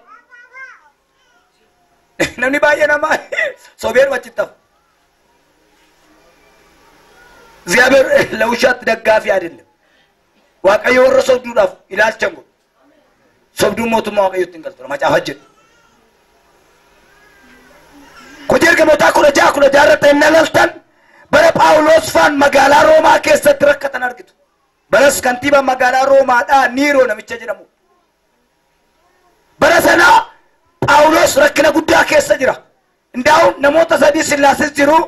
Namni baay'ee nama sobeen achitti hafu. እግዚአብሔር ለውሸት ደጋፊ አይደለም። Waaqayyo warra sobduudhaaf ilaalcha hin godhu. Sobduun mootummaa Waaqayyootti hin galtu. Macaafa jedhu. Hojii ergamootaa 16:16 irratti inni alaltan bara Phaawulos faan magaalaa Roomaa keessatti rakkatan argitu. Baras kantiibaa magaalaa Roomaadhaa Niiroo namicha jedhamu. Bara sana Phaawulos rakkina guddaa keessa jira. Ndaa'u namoota sadii Sillaasis jiru.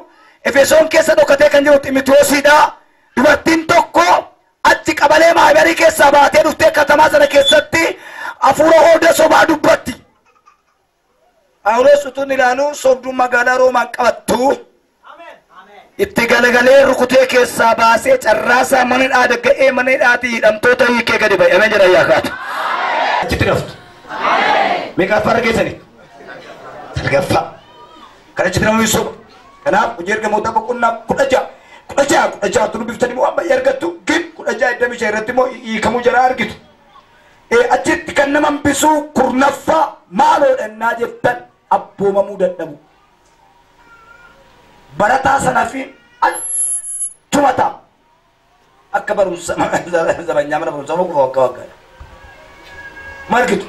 Efesoon keessa dhokatee kan jiru Ximitiyoosiidha. Dubartiin tokko achi qabalee maabarii keessaa baatee dhuftee katamaa sana keessatti hafuura hooda sobaa dubbatti. Phaawulos utuu ilaalu sobduun magaalaa Roomaan qabattu. Itti galagalee rukutee keessaa baasee carraasaa mana hidhaa dagga'ee mana hidhaatii hidhamtoota hiikee gadi ba'e. Ameen jedha ayyaa kaatu. Achitti naftu. Meeqaffaarra keessaniitu? 9ffaa. Kan achitti namni soba. Kanaaf hojii ergamoota boqonnaa 16 16 dubbiftanii immoo amma argattu gin 16:25 irratti immoo hiikamuu jara argitu. Achitti kan nama hambisuu 10ffaa maaloodha innaa jettan abboomamuu dadhabu. Barataa sana fi achuma ta'a. Akka barumsa zabanyaa mana barumsaa kufa waggaa waggaadha. Margitu.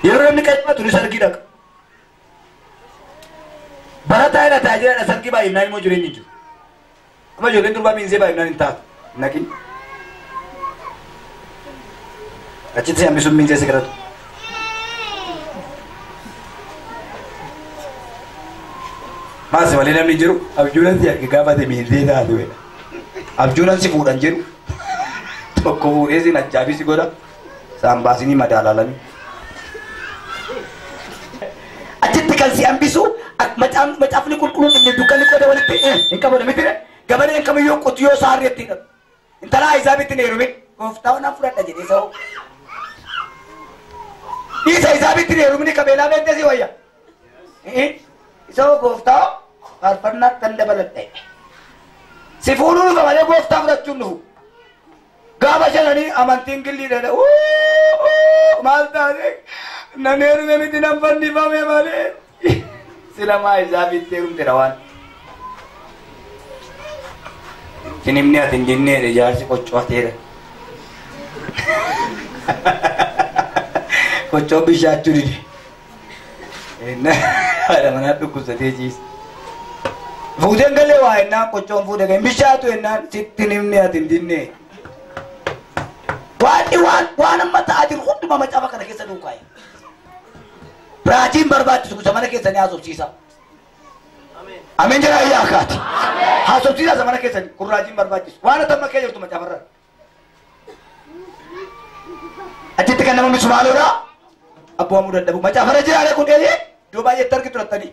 Yeroo inni qayyabatu ni sargii dhaqa. Barataa irra tajaajila sargii baay'inaan immoo jireenyi jiru. Amma ijoolleen durbaa miinzee baay'inaan hin taatu. Naqin. Achitti si hambisuun miinzee si kadhatu. Maas malee namni jiru abjuunan si arge gaafate miinzee taatu jedha. Abjuunan si fuudhan jedhu tokko fuudhee si ajjaabii si godha. Isaan baasinii madaalaalanii. Achitti kan si hambisu macaafni qulqulluun inni dukkanni qoda walitti hin qabatu miti gabaleen kamiyyuu qotiyyoo saarri itti hidhatu. Intala Ahizaabitti hin heerumin gooftaa nan fudhadha jedhee sa'oo. Dhiisa Ahizaabitti hin heerumin qabeelaa beektee si wayya. Isoo gooftaa faarfannaatti kan dabaladhe. Si fuudhuu dhufa malee gooftaa fudhachuun dhufu. Gaafa shananii amantiin gilliidha. Maal taate nan heerume miti nan fannifame malee. Sila Ahizaabitti heerumteedha waan. Sinimni ati hin jenneedha jaarsi qoccooteedha. Qoccoo bishaachuu dide. Haadha manaa dhukkubsatee ciise. Fuuteen galee waa ennaan qoccoon fuudhe ga'e bishaatu ennaan sitti nimni ati hin dinne. Waanni waan amma ta'aa jiru hundumaa macaafa kana keessa duukaa'e. Raajiin barbaachisu zamana keessanii haasofsiisa. Ameen jedhaa iyyaa akkaati. Haasofsiisa zamana keessanii kun raajiin barbaachisu. Waan ati amma kee jirtu macaafarra. Achitti kan nama misumaaloodha. Abboomamuu dadhabuu macaafarra jiraale kun eeyyee iddoo baay'eetti argitu lattanii.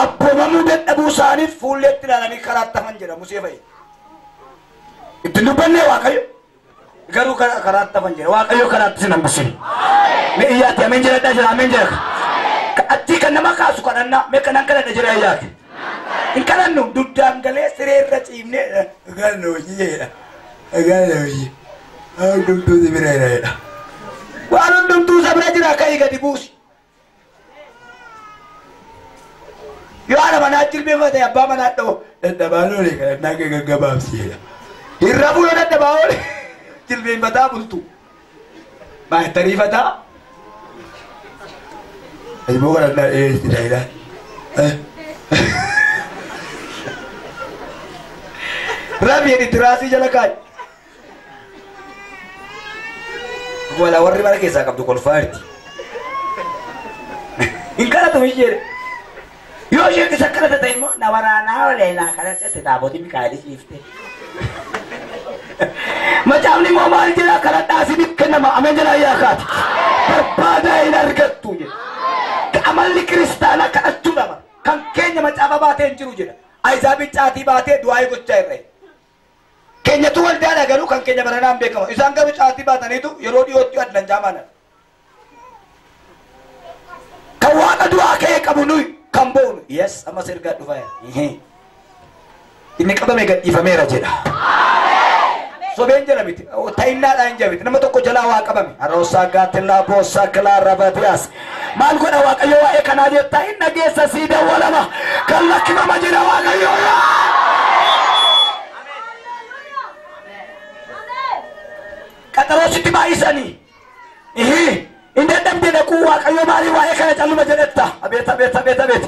Abboomamuu dadhabuu isaaniif fuulleetti ilaalanii karaatti hafan jedha Musee fa'i. Ittiin dubbannee Waaqayyo garuu karaatti hafan jedha Waaqayyo karaatti sin hambisin. Mee iyyaatti ameen jedhadhaa jira ameen jedha. Achi kan nama kaasu kadhannaa mee kanan kadhadha jira iyyaatti. Hin kadhannu duddaan galee siree irra ciibnee ganna hojii jedha. Ganna hojii. Hundumtuu si bira jira jedha. Waan hundumtuu isa bira jira ka'ii gadi buusi. Yoo haadha manaa jilbeeffate abbaa manaa dha'u dadhabaan oole kadhannaa kee gaggabaabsi jedha. Hin rafuu yoo dadhabaa oole jilbeenfataa bultu. Baay'atariifataa. Ilmoo kadhannaa dhiyeessi dha. Rabi jedhi tiraasii jala kaa'i. Wala warri mana keessaa qabdu kolfaa jirti. Hin kadhatu isheen. Yoo isheen isa kadhate ta'e immoo na waraanaa olee naa kadhadhate taabotii Mikaa'elis dhiifte. Macaafni immoo maal jedha kadhadhaa isiniif kennama ameen jedha iyyaa kaati. Barbaadaa hin argattu jedha. Amalli kiristaanaa kadhachuudha bara. Kan keenya macaafa baatee hin jiru jedha. Ayizaabiin caatii baatee du'aa gochaa irra. Keenyatu waldaadha garuu kan keenya baranaan beekama. Isaan garuu caatii baataniitu yeroo dhiyootti addan jaamanan. Kan waaqa du'aa ka'ee qabu nuyi kan boonu. Yes, ammas ergaa dhufaa. Inni qabame gadhiifameera jedha. Sobeen jala miti. Ta'innaadhaan hin jala miti. Nama tokko jalaa waa qabame. Haroosaa gaatillaa boosaa kilaa rabatiyaas. Maal godha Waaqayyo waa'ee kanaa jettaa hin dhageessa sii dawwalama. Kan lakkifama jedha Waaqayyo. Qaxaroo sitti baay'isanii. Hin dadhabde dhaquu Waaqayyo maalii waa'ee kana calluma jedhetta. Abeet abeet abeet abeet.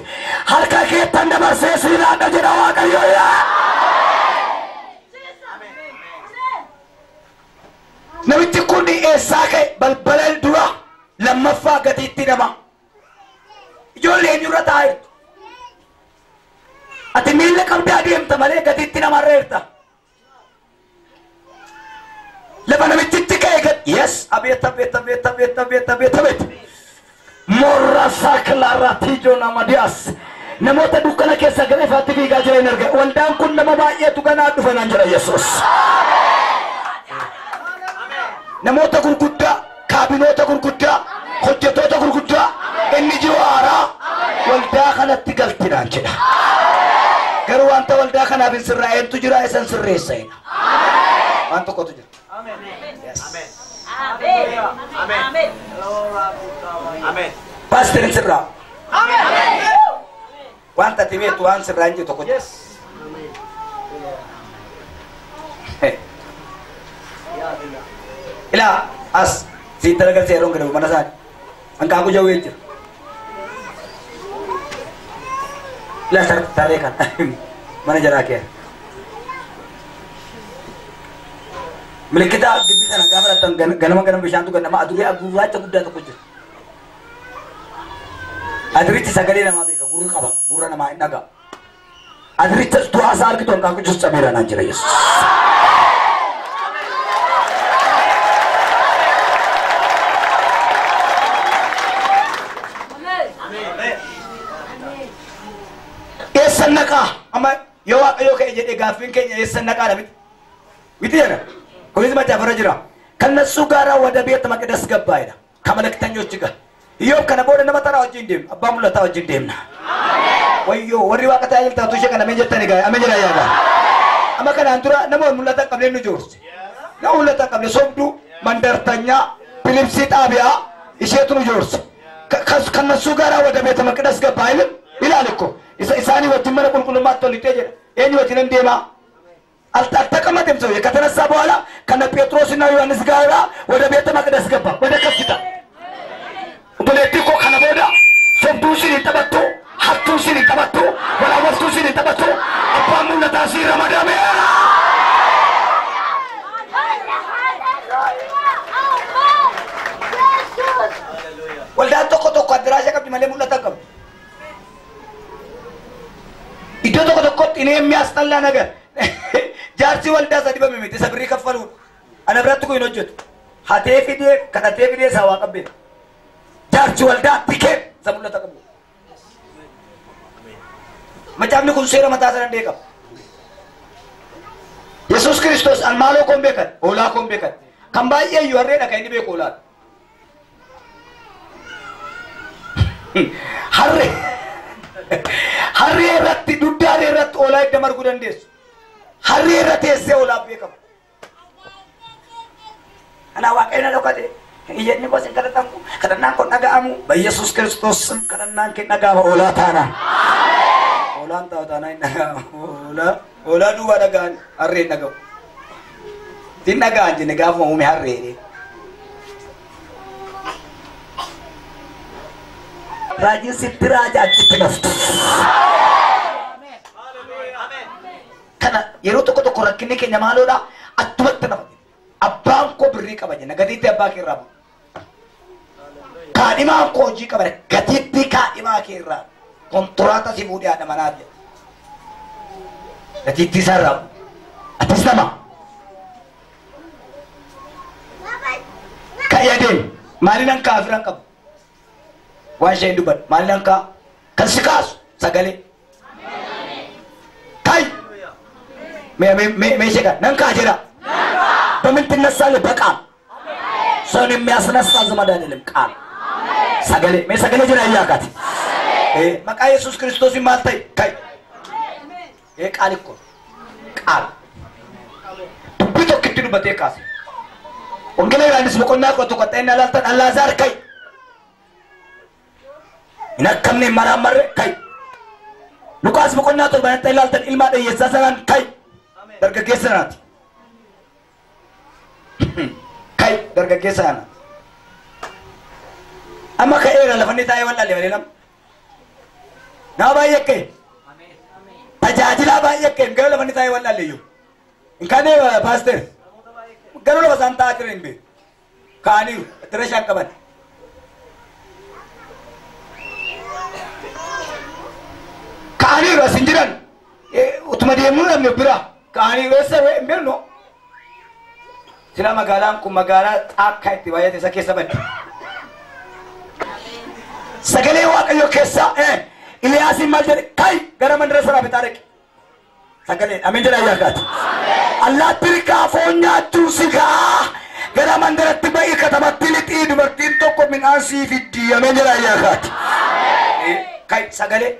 Harka keettan dabarsee sii laadha jedha Waaqayyo. Namichi kun eessaa ka'e balbala dura lammaffaa gatiitti nama. Ijoollee eenyurra taa'aa jirtu. Ati miilla qabdee adeemta malee gatiitti namarra jirta. Lafa namichitti ka'e gad yes abeet abeet abeet abeet abeet abeet abeet. Morra saakilaarraa tiijoo nama diyaas. Namoota dukkana keessa gara ifaatti fiigaa jiran arga. Waldaan kun nama baay'eetu ganaa dhufa naan jedha Yesuus. Namoota gurguddaa, kaabinoota gurguddaa, hojjettoota gurguddaa, inni jiru haaraa waldaa kanatti galtinaan jedha. Garuu wanta waldaa kanaaf hin sirraa'eentu jira isan sirreessa jedha. Waan tokkotu jira. Paaster hin sirraa. Wanta ati beektu waan sirraa hin jiru tokko jira. Ilaa as sitti agarsiisa yeroo gadabu mana isaanii. Hanqaaquu jawwee jira. Ilaa tarree kana mana jalaa kee. Milikita gibbii sana gaafa laattan ganama ganama bishaantu ganama adurree gurraacha guddaa tokko jira. Adurichi sagalee namaa beeka gurra qaba gurra namaa hin dhagaa. Adurichas du'aa isaa argitu hanqaaquu jirus cabeera naan jira Yesuus. Eessan naqaa amma yoo Waaqayyo ka'e jedhee gaaffiin keenya eessan naqaadha miti. Miti jedha. Kunis macaafarra jira. ከነሱ ጋር ወደ ቤተ መቅደስ ገባ ይላል ከመልእክተኞች ጋር። ኢዮብ kana booda nama taraa wajjin deemna. Abbaa mul'ataa wajjin deemna. Wayyoo warri waaqa tajaajiltaatu ishee kana ameen jettani gaa ameen jedhaa yaadaa. Amma kanaan dura nama mul'ata hin qabne nu joorse. Nama mul'ata hin qabne sobduu mandartanyaa pilipsii xaabiyaa isheetu nu joorse. ከነሱ ጋር ወደ ቤተ መቅደስ ገባ አይልም ይላል እኮ isaanii wajjin mana qulqullummaatti ol lixee jedha. Eenyu wajjin hin deemaa? አልተቀመጠም ሰውዬ። ከተነሳ በኋላ ከነ ጴጥሮስና ዮሐንስ ጋር ወደ ቤተ መቅደስ ገባ፣ ወደ ከፍታ። Obboleettii koo kana booda sobduu siin hin taphattu, hattuu siin hin taphattu, walaawwattuu siin hin taphattu, abbaan mul'ataa siin ramadameera. Waldaan tokko tokko addiraasha qabdi malee mul'ata hin qabdu. Iddoo tokko tokkotti inni የሚያስጠላ ነገር jaarsi waldaa isa dibame miti isa birrii kaffaluudha. Ana biratti kun hin hojjetu. Hatee fidee kadhatee fidee isaa waa qabbee. Jaarsi waldaa tikee isa mul'ata qabu. Macaafni kun seera mataa isaa danda'e qaba. Yesuus Kiristoos an maaloo koon beekan, hoolaa koon beekan. Kan baay'ee iyyuu harreedha kan inni beeku hoolaadha. Harree harree irratti dugdaalee irratti hoolaa hidda marguu dandeessu. Harree irra teessee hoolaaf beekama. Kanaaf Waaqayyo na dhokate. Iyyanni koos hin kadhatamu, kadhannaan kun dhaga'amu. Yesuus Kiristoos kadhannaan kee dhaga'ama hoolaa taanaan. Hoolaan taa'u taanaan hin dhaga'amu. Hoolaa hoolaa duwwaa dhaga'an harree hin dhaga'u. Hin dhaga'an jenne gaafuma uume harree. Raajiin sitti raaja achitti naftu. Kana yeroo tokko tokko rakkinni keenya maaloodha attumatti nafa. Abbaan koo birrii qaba jenna gatiitti abbaa kee irraa bu'u. Kaadhimaan koo hojii qaba gatiitti kaadhimaa kee irraa kontiraata si fuudhee haadha manaa jedha. Gatiitti isaa irraa bu'u. Atis nama. Ka'ee adeemu maaliin hankaa afiran qabu? Waan isheen dubbatu maaliin hankaa? Kan si kaasu sagalee. Ka'i! Mee ishee kana nan kaa jedha. በምን ትነሳለህ? በቃል። ሰውን የሚያስነሳ ዘመድ አይደለም ቃል። ሰገሌ ሜ ሰገሌ ጅራ ያካት መቃ ኢየሱስ ክርስቶስ ማልታይ ካይ ይሄ ቃል እኮ ቃል ዱብቶ ክትኑ በቴካስ ወንጌላ ዮሐንስ boqonnaa qotu qoxxeena laltan Alaazaar kai hin akkamne maraammarre kai Luqaas boqonnaa 7 ilaaltan ilmaa dhiyyeessaa sanaan kai dargaggeessa sanaati. Kai dargaggeessa sana. Amma ka'eera lafa inni taa'ee wallaalle malee nama. Nama baay'ee ka'e. Tajaajilaa baay'ee ka'e garuu lafa inni taa'ee wallaalle iyyuu. Hin kaane paaster. Garuu lafa isaan taa'aa jiran hin beeku. Kaaniiru dirashaan qaban. Kaaniiru as hin jiran. Utuma deemuu dhabne bira. Kaaniiru eessa hin beeknu. Sila magaalaan kun magaalaa akka itti baay'ate isa keessa badde. Sagalee Waaqayyoo keessaa Iliyaasiin maal jedhe kai gara mandara Saraabitaa dhaqi. Sagalee ameen jedhaa yaakaati. Allaattiin kaa foon nyaachuu si gaa gara mandaratti ba'i katamatti lixii dubartiin tokko midhaan sii fiddi ameen jedhaa yaakaati. Kai sagalee.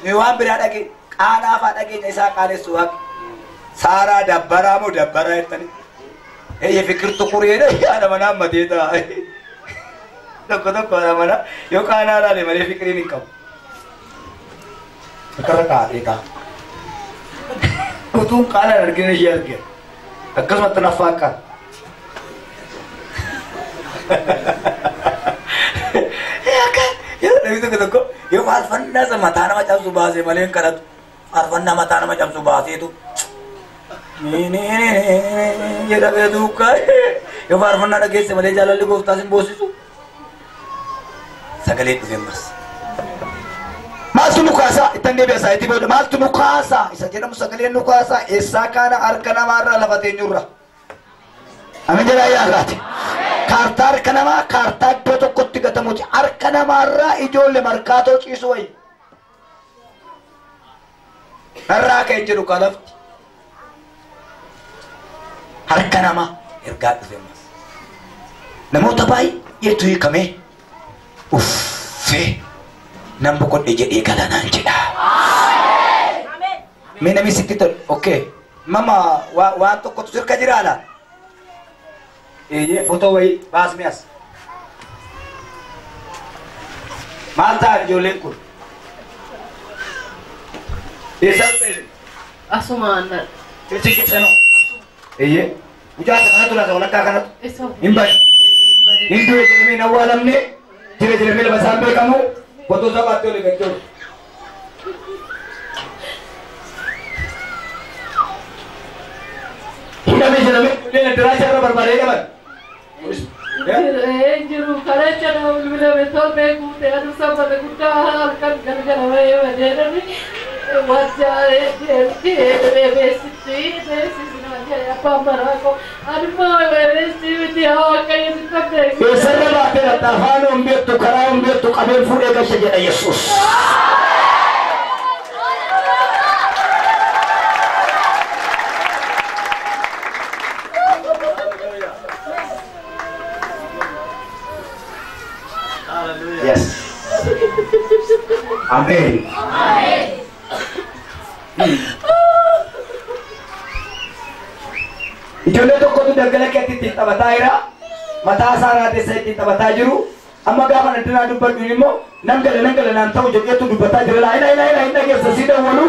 Nuyi waan biraa dhagee qaanaa fa'aa dhageenya isaa qaanessu waaqa. Saaraa dabbaraa moo dabbaraa jettanii? የፍቅር ጥቁር ሄደ haadha manaa ammatee ta'a. Tokko tokko haadha manaa yoo qaanaa laale malee fiqiriin hin qabu. Akkarra kaa'atee ta'a. Utuun qaanaan argina ishee argina. Akkasumatti naffaa akka. Namni tokko tokko yoo faarfannaa isa mataa nama cabsu baasee malee hin kadhatu. Faarfannaa mataa nama cabsu baaseetu. Jedhamee duukaa yoo faarfannaa dhageesse malee jaalalli gooftaas hin boosisu. Sagalee dhufee mas. Maaltu nu kaasaa? Ittan deebi'a saayitii booda maaltu nu kaasaa? Isa jedhamu sagaleen nu kaasaa eessaa kaana harka namaarraa lafa teenyurra. Amin jedhaa yaakaati. Kaartaa harka namaa kaartaa iddoo tokkotti gatamuuti. Harka namaarraa ijoollee markaatoo ciisu wayi. Narraa ka'e jedhu kalafti. Harka namaa ergaa dhufe mas. Namoota baay'eetu hiikamee uffee nan boqodhe jedhee galanaan jedha. Mee namni sitti tole okay mama waan tokkotu sirka jiraa laa? Eeyyee footoo wayii baasmi as. Maal ta'an ijoolleen kun? Eessaa dhufte isin? Asumaan. Eessi qixxanoo? Eeyyee. Mucaa isa kanatu laata walakkaa kanatu? Hin bari. Hin du'e jedhamee hin awwaalamne jira jedhamee lafa isaan beekamu footoo isaa baattee olii gad jiru. Hidhame jedhamee ijoolleen addaraa irra barbaadee qaban. Jiru karecha na bilbilame torbee guute aduu sanbata guddaa halkan galgala bahee badeedhani wajja beesitti beesisina jedhe abbaan maraa koo anummaa beessi miti haa waaqayyo sitti beeksisa. Eessarra baatee latta afaan hin beektu karaa hin beektu qabeen fuudhee gashe jedha Yesuus. Yes. Amen. Ijoollee tokkotu daggala keetti ittiin taphataa jira. Mataa isaa raateessa ittiin taphataa jiru. Amma gaafa addunyaa dubbadhu immoo nan gala nan gala naan ta'u jedheetu dubbataa jira. Laa ilaa ilaa ilaa hin dhageessa si dawwalu.